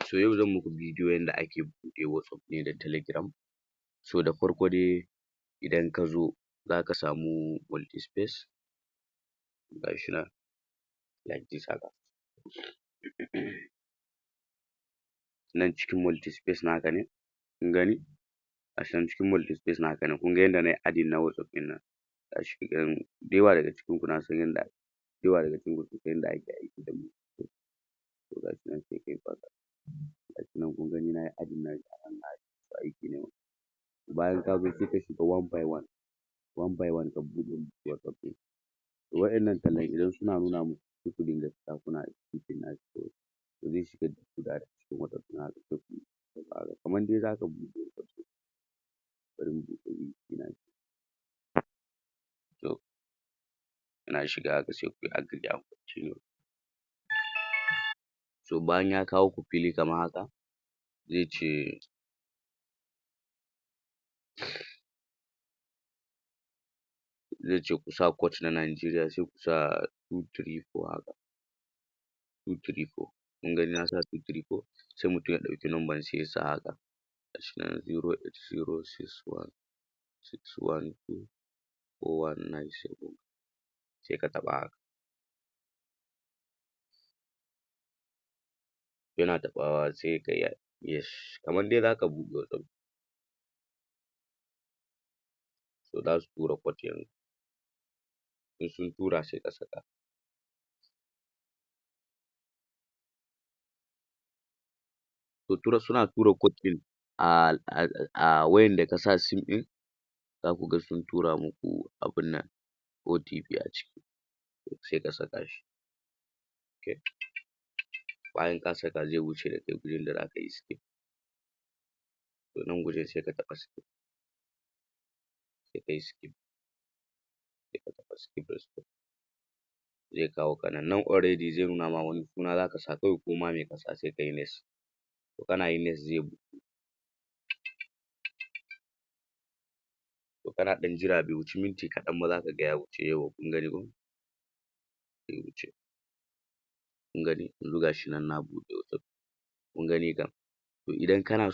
So yau zan muku bidiyo yanda ake buɗe WhatsApp ne da Telegram. So da farko dai idan ka zo zaka samu multi-space, gashi nan like this haka. Nan cikin multi-space naka ne, kun gani? Gashi nan cikin multi-space naka ne, kun ga yanda nayi adding na WhatsApp ɗin nan. Gashi nan, da yawa daga cikin ku na san yanda, da yawa daga cikin ku sun san yanda ake aiki da multi-space. To gashi nan, sai kayi back. Gashi nan, kun gani, nayi adding nashi a nan, na aiki ne. Bayan ka zo, sai ka shiga one by one, one by one, ka buɗe musu WhatsApp ɗin. Wa'innan tallan idan suna nuna muku, sai ku dinga fita kuna skipping nashi kawai. To zai shigar da ku direct cikin WhatsApp ɗin haka, sai ku fara kamar dai zaka buɗe WhatsApp. Bari mu buɗe ɗina. To ina shiga haka, sai kuyi agree and continue. So bayan ya kawo ku fili kamar haka, zai ce ku sa code na Nigeria, sai ku sa 234 haka, 234. Kun gani, na sa 234. Sai mutum ya ɗauki number, sai ya sa haka, gashi nan, 08061612419. Sai ka taɓa haka. Yana taɓawa, sai ka yi yes, kamar dai zaka buɗe WhatsApp. To zasu tura code yanzu. In sun tura, sai ka saka. To suna tura code ɗin a wayan da ka sa SIM ɗin. Zaku ga sun tura muku abun nan, OTP a ciki, sai ka saka shi. Okay, bayan ka saka, zai wuce da kai gurin da zaka yi skip. To nan gurin sai ka taɓa skip, sai kayi skip, sai ka taɓa skip da skip. Zai kawo ka nan. Nan already zai nuna ma wani suna zaka sa kawai, ko ma me ka sa, sai kayi next. To kana yin next, zai buɗe. To kana ɗan jira, bai wuci minti kaɗan ba, zaka ga ya wuce. Yawwa, kun gani ko? Zai wuce. Kun gani, yanzu gashi nan na buɗe WhatsApp, kun gani kam. To idan kana